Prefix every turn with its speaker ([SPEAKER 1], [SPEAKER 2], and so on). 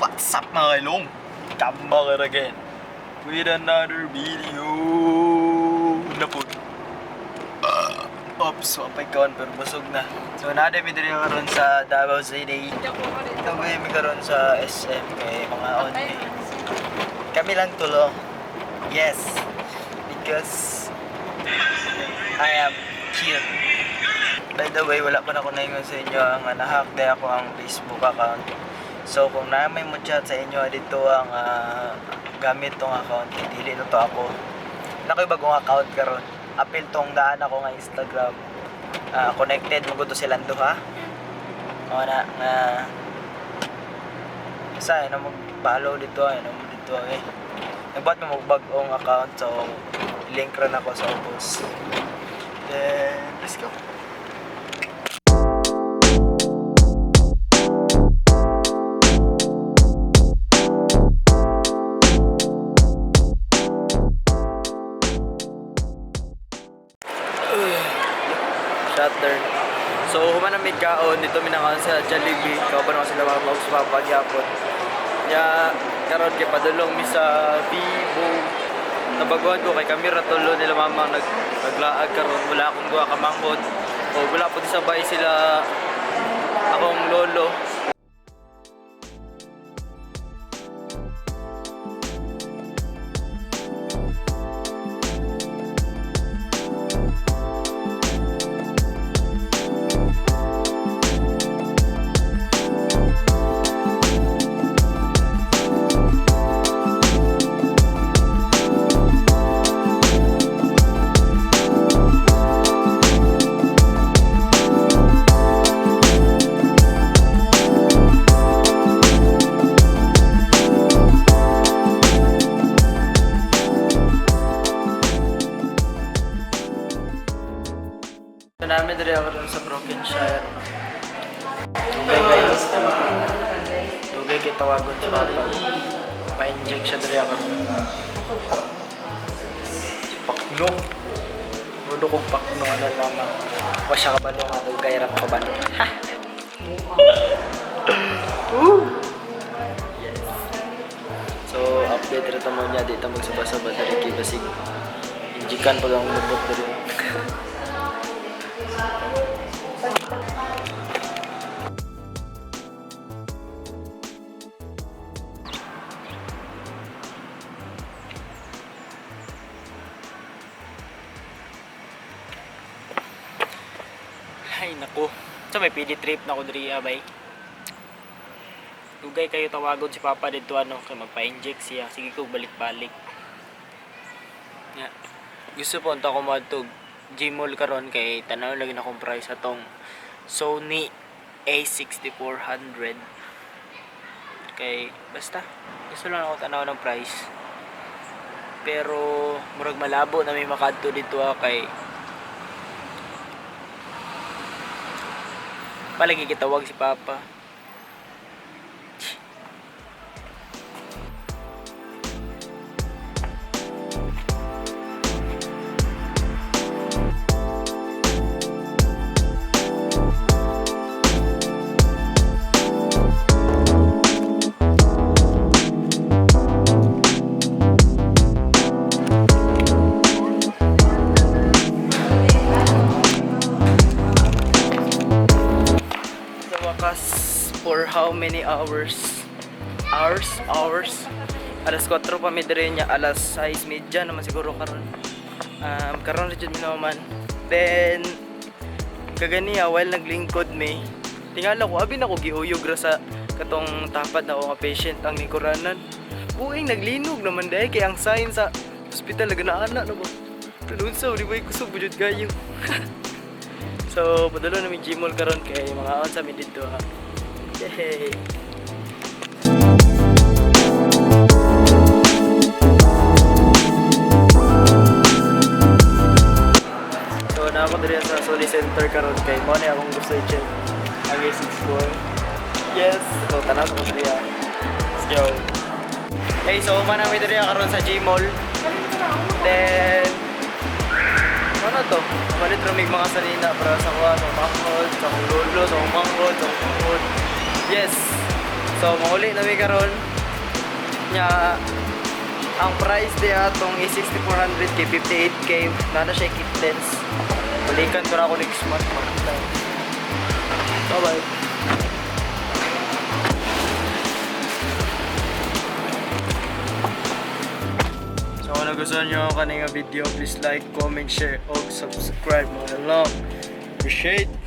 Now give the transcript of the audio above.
[SPEAKER 1] What's up, mga ilong? Come back again with another video na po. Oops, wapay kaon pero busog na. So naa mi diri karon sa Davao City. Tabi mi karon sa SM kay mga only. Kami lang tulo. Yes. Because I am cute. By the way, wala pa na ko naingon sa inyo ang nahack day ako ang Facebook account. So kung na may mo chat sa inyo dito ang gamit tong account, kay dili na to ako. Nakoy bagong account karon. Apil tong daan ako nga Instagram. Connected mo to silang duha. O na nga sa ano mag-follow dito ano mo dito eh. Nagbat mo magbag-ong account, so link ra nako sa ubos. Then let's go. Shutter. So, human na may kaon, dito minakaon sa Jollibee. Kauban ako sila mga vlogs papagyapon. Ya, karon kay padulong mi sa Vivo. Nabaguhan ko kay kami ra tulo nila mama naglaag karon, wala akong duha ka manghod. O wala po di sabay sila akong lolo. So namin diri ako dun sa Broken Shire. Okay guys. Dugay kay tawagon sa papa. Pa-inject siya diri ako. Pakno. Mundo kong pakno ano mama. Wa siya kabalo nga dugay ra ko kabalo. Ha. Woo! Yes. So update ra ta mo niya di ta magsaba-saba diri kay basig injikan pag ang lubot diri. Ay nako. So may PD trip na ko diri abay. Dugay kayo tawagon si Papa dito ano kay magpa-inject siya. Sige ko balik-balik. Nga. Gusto po unta ko moadtog Gmall karon kay tanaw lagi na akong price atong Sony A6400. Kay basta gusto lang ako tanaw ng price. Pero murag malabo na may makadto dito kay palagi gitawag si Papa. Sa wakas, for how many hours? Hours? Hours? Alas 4 pa mi diri niya, alas 6:30 naman siguro karon. Karon ra jud mi naman. Then kaganiya while naglingkod mi, tingala ko abi na ko giuyog ra sa katong tapat na ako nga patient ang lingkuranan. Buing naglinog naman dahil kay ang sign sa hospital naganaan na ba. Pero unsa di ba kusog jud kayo. So, padalo na mi Gmall karon kay mga on sa mi dito ha. Yay! So, na ako diri sa Sony Center karon kay mo na akong gusto i-check ang A64. Yes! So, tanaw ko diri. Let's go. Hey, so man namin diri karon sa Gmall. Then ano to? Palit ramig mga salina para sa kuha, sa manghod, sa akong lolo, sa akong manghod, sa akong manghod. Yes! So, manguli na mi karon. Nya ang price di atong A6400 kay 58K na na siya kit lens. Balikan ko na ako next month makita. Bye bye. So kung nagustuhan nyo ang kaning video, please like, comment, share, og subscribe, mga love. Appreciate!